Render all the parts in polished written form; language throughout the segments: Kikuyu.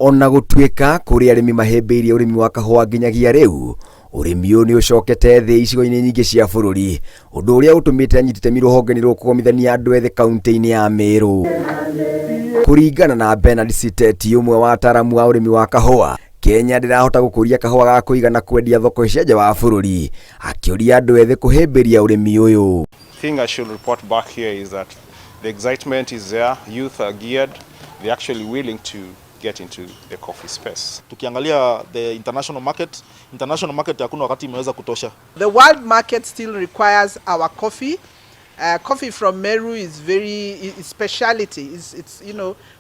Ona gũtuĩka kũrĩ arĩmi mahĩmbĩirie ũrĩmi wa kahũa nginyagia rĩu, ũrĩmi ũyũ nĩ ũcokete thĩ icigo-inĩ nyingĩ cia bũrũri, ũndũ ũrĩa ũtũmĩte anyiti itemi rũhonge-inĩ rwa kũgomithania andũ ethĩ kaunti-inĩ ya Meru. Kũringana na Bernard Siteti, ũmwe wa ataaramu a ũrĩmi wa kahũa, Kenya ndĩrahota gũkũria kahũa ga kũigana kwendia thoko cia nja wa bũrũri, akĩũria andũ ethĩ kũhĩmbĩria ũrĩmi ũyũ. Thing I should report back here is that the excitement is there, youth are geared, they're actually willing to get into the coffee space. Tukiangalia the international market, international market hakuna wakati imeweza kutosha. The world market still requires our coffee. Coffee from Meru is very is speciality. It's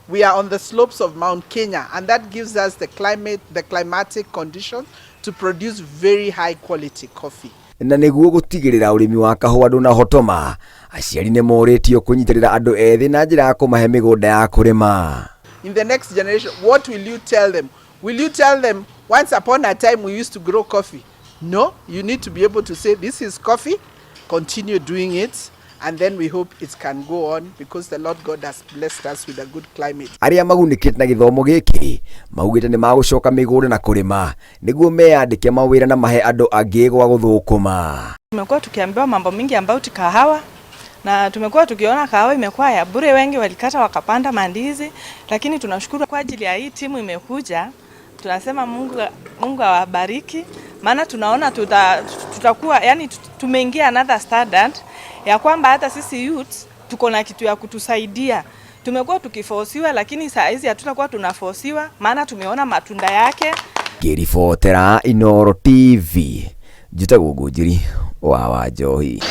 we are on the slopes of Mount Kenya, and that gives us the climate, the climatic conditions to produce very high quality coffee. Na nĩguo gũtigĩrĩra ũrĩmi wa kahũa ndũnahotoma, aciari nĩ morĩtio kũnyitĩrĩra andũ ethĩ na njĩra ya kũmahe mĩgũnda ya kũrĩma. In the next generation, what will you tell them? Will you tell them, "Once upon a time we used to grow coffee"? No, you need to be able to say, "This is coffee, continue doing it," and then we hope it can go on because the Lord God has blessed us with a good climate. Arĩa magunĩkĩte na gĩthomo gĩkĩ maugĩte nĩ magũcoka mĩgũnda na kũrĩma nĩguo meyandĩke mawĩra na mahe andũ angĩ gwa gũthũkũma. Tumekuwa tukiambiwa mambo mingi about kahawa na tumekuwa tukiona kahawa imekuwa ya bure, wengi walikata wakapanda mandizi, lakini tunashukuru kwa ajili ya hii timu imekuja. Tunasema Mungu, Mungu awabariki, maana tunaona tutakuwa yani tumeingia another standard ya kwamba hata sisi youth tuko na kitu ya kutusaidia. Tumekuwa tukifosiwa, lakini saa hizi hatutakuwa tunafosiwa, maana tumeona matunda yake. Ngĩribotera Inooro TV, njĩtagwo Ngũnjiri wa Wanjohi.